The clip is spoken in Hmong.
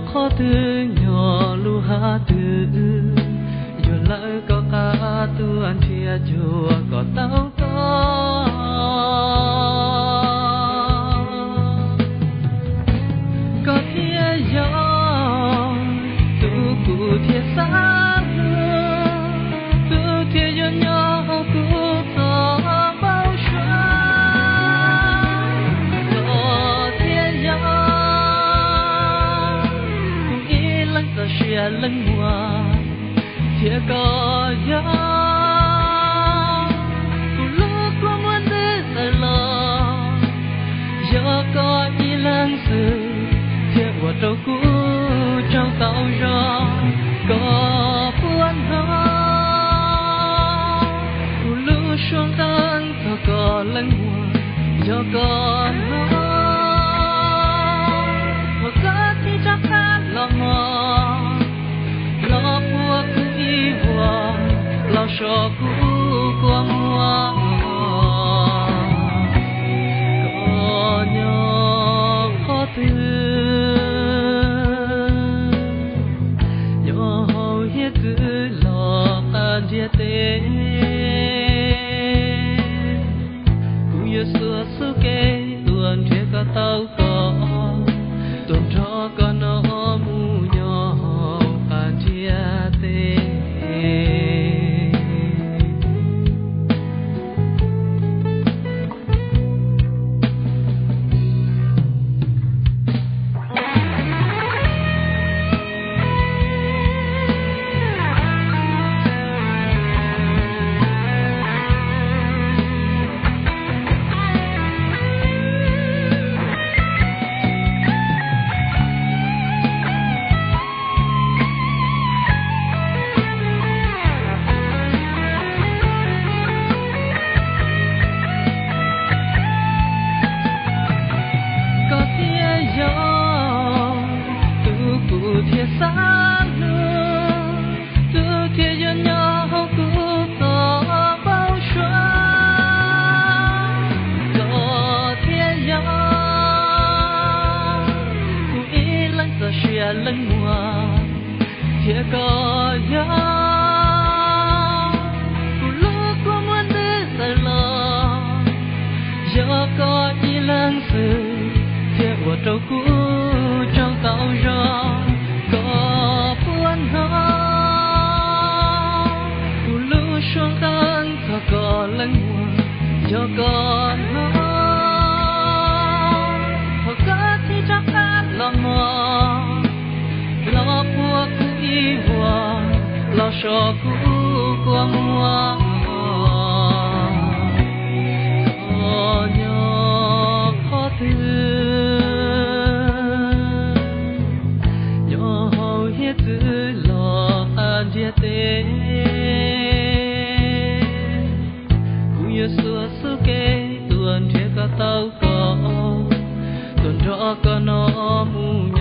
Qhov twg nyog lub hav twg, yuav lawv koj qab tuaj nrhiav cuag kom tau koj. Koj thiaj yog tus kuv thiaj xav hlub, tus thiaj yuav nyob hauv kuv txoj npau suav. Koj thiaj yog kuv ib leeg txoj sia leej muag, thiab koj yog kuv lub kua muag ntws tawm los. Yog koj ib leeg xwb thiaj ua rau kuv tsaug tau zog. Koj puas hnov kuv lub suab nqeeb txog koj leej muag? Yog koj hnov, thov koj thim rov qab los mog, los puag kuv ib vuag, los so kuv kua muag. Koj nyob qhov twg, nyob hauv hiav txwv los qab ntiaj teb, kuv yuav xuas xub kev tuaj nrhiav kom tau koj, tuaj nrog koj no mus nyob hauv qab ntiaj teb. Koj thiaj yog tus kuv thiaj xav hlub, tus thiaj yuav nyob hauv kuv txoj npau suav. Koj thiaj yog kuv ib leeg txoj sia leej muag, thiab koj yog kuv lub kua muag ntws tawm los. Yog koj ib leeg xwb thiaj ua rau kuv tsaug tau zog. Koj puas hnov kuv lub suab nqeeb txog koj leej muag? Yog koj hnov, thov koj thim rov qab los mog, los puag kuv ib vuag, los so kuv kua muag. Koj nyob qhov twg, nyob hauv hiav txwv los qab ntiaj teb, kuv yuav xuas xub kev tuaj nrhiav kom tau koj, tuaj nrog koj no mus